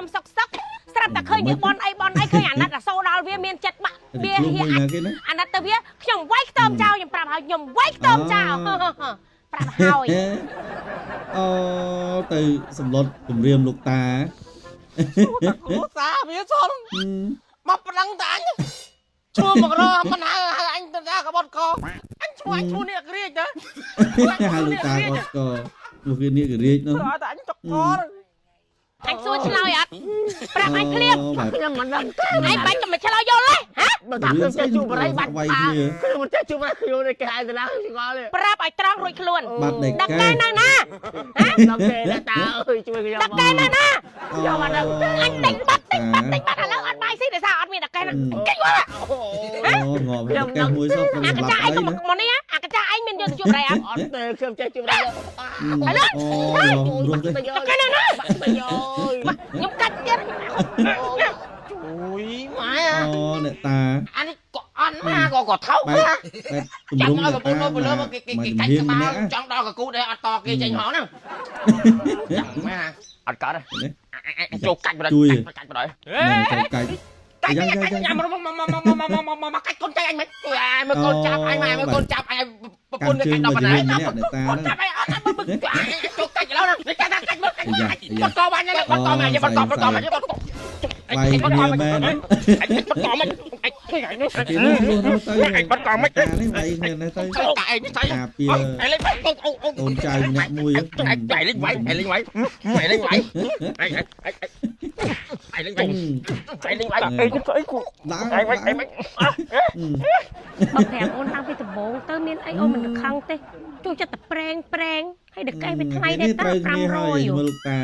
ខ្ញុំសុកសុកស្រាប់តែឃើញវាបនអីបនអីឃើញអាណិតអាសូរដល់វាមានចិត្តបាក់វា ខ្លួន ហៀអាច មួយណាគេណា អាណិតទៅវាខ្ញុំវាយខ្ទមចោលខ្ញុំប្រាប់ហើយខ្ញុំវាយខ្ទមចោលប្រាប់ហើយ អូទៅសម្លុតគម្រាមលោកតា តែគ្រួសារវាសោះមកប្រឹងតែអញឈ្មោះមករមិនហៅហៅអញទៅថាកបត់កអញឈ្មោះអញឈ្មោះនេះក្រៀកណា ហៅលោកតាគាត់ក៏មកគេនេះករាជនោះ ធ្វើឲ្យតែអញចុកក អញសួរឆ្លើយអត់ប្រាប់អញភ្លាម បែប ខ្ញុំមិនដឹងទេ ឯងបាច់តែមកឆ្លើយយល់ទេហ៎ បើថាខ្ញុំចេះជួបបរិយបាត់ វាយគ្នា ខ្ញុំមិនចេះជួបបរិយខ្ញុំនេះគេហៅទៅណាឆ្ងល់ទេ ប្រាប់ឲ្យត្រង់រួចខ្លួន បាត់តែ ដឹក កែ កែនៅណា ដល់គេតាអើយជួយខ្ញុំ ដឹកកែនៅណា ខ្ញុំមិនដឹងទេ អញទិញបាត់ទិញបាត់ទិញបាត់ឥឡូវអត់បាយស៊ីដោយសារអត់មានដឹកកែណាគេយល់ អូងាប់ហើយកែមួយសោះ អាក សម្លា ចាឯងក៏ ប់ហើយណា មកនេះអាកចាឯងមានយកទៅជួបបរិយអត់ អត់ទេខ្ញុំចេះជួបបរិយ ឥឡូវ អូរស់ទេ ដឹកកែនៅណាបាត់ទៅយ ខ្ញុំកាច់ទៀត ជួយម៉ែ អូអ្នកតា អានេះក៏អន់មកក៏ក៏ថោក បែប ណា បែបទ ចាំ ម្រង់ ឲ្យប្រពន្ធ អ្នកតា មកលើមកគេគេ មក គេកាច់ ជំរាប ក្បាល ម្នាក់ ចង់ដល់កកូដែរអត់តគេចេញហងហ្នឹងចាំម៉ែអត់កើតទេចូលកាច់បដិកាច់បដិ ណែចូលកាច់ កាច់កាច់ញ៉ាំមកមកមកមកមកមកកាច់កូនចៅអញមិនជួយអញមើលកូនចាប់អញមកមើលកូនចាប់អញប្រពន្ធវាកាច់ដល់បណ្ណាកូនចាប់អញអត់មើលចូលកាច់ឥឡូវហ្នឹងកាច់កាច់មើលកាច់បាត់កបាញ់ហ្នឹងបាត់កមកបាត់កបាត់កមកបាត់ក វាយគ្នាមែន អញបាត់កមកអញឃើញអញនោះ គេនោះរស់នោះទៅ អញបាត់កមក តានេះវាយគ្នានេះទៅ តាឯងស្អី ការពារ អញលេងវាយអូអូ កូនចៅម្នាក់មួយ អញឯងលេងវាយឯងលេងវាយឯងលេងវាយឯងឯងលេងវាយឯងលេងវាយឯងស្អីគូ ដើរ ឯងវាយឯង បើប្រាប់អូនតាំងពីដំបូងទៅមានអីអូនមិនខឹងទេជួយចិត្តតែប្រេងប្រេងហើយដឹកកែវាថ្លៃដែរតា ត្រូវគ្នាហើយ 500 មើលលោកតា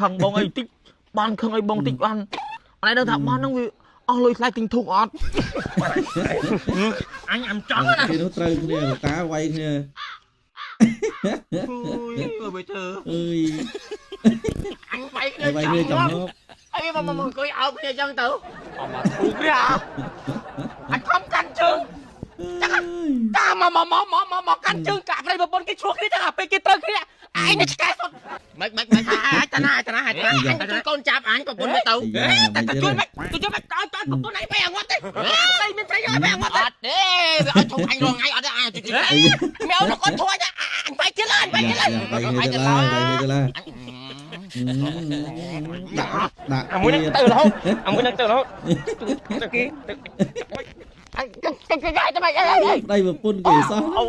ខឹងបងអីតិចបានខឹងអីបងតិចបានអត់ដឹងថាបានហ្នឹងវាអស់លុយថ្លៃទិញធូបអត់ អញអាំចង់ណា គេនោះត្រូវគ្នាលោកតាវាយគ្នា អើយមើលធ្វើ អើយ អញវាយគ្នា វាយគ្នាចំនួន អីមកមកអង្គុយអោបគ្នាចឹងទៅអមធូគ្នាអញខំកាន់ជើងតាមកមកមកមកមកកាន់ជើងកាក់ប្រិយប្រពន្ធគេឈ្លោះគ្នាចឹងអាពេលគេត្រូវគ្នាឯងនេះឆ្កែសុតមិនមិនមិនអាចតាណាតាណាតាណាអញជួយកូនចាប់អញប្រពន្ធទៅតែតែជួយមិនជួយមិនតតប្រពន្ធឯងបែងត់ទេស្រីមានស្រីឲ្យបែងត់ទេអត់ទេវាឲ្យធំអញរងថ្ងៃអត់ទេអញជួយមែវនោះគាត់ធួចអញបែកទៀតអញបែកទៀត វាយគ្នាទៅឡើយវាយគ្នាទៅឡើយដាក់ដាក់ អាមួយនឹងទៅរហូតអាមួយនឹងទៅរហូតគេ អញទៅទៅទៅ ប្តីប្រពន្ធគេសោះ អូ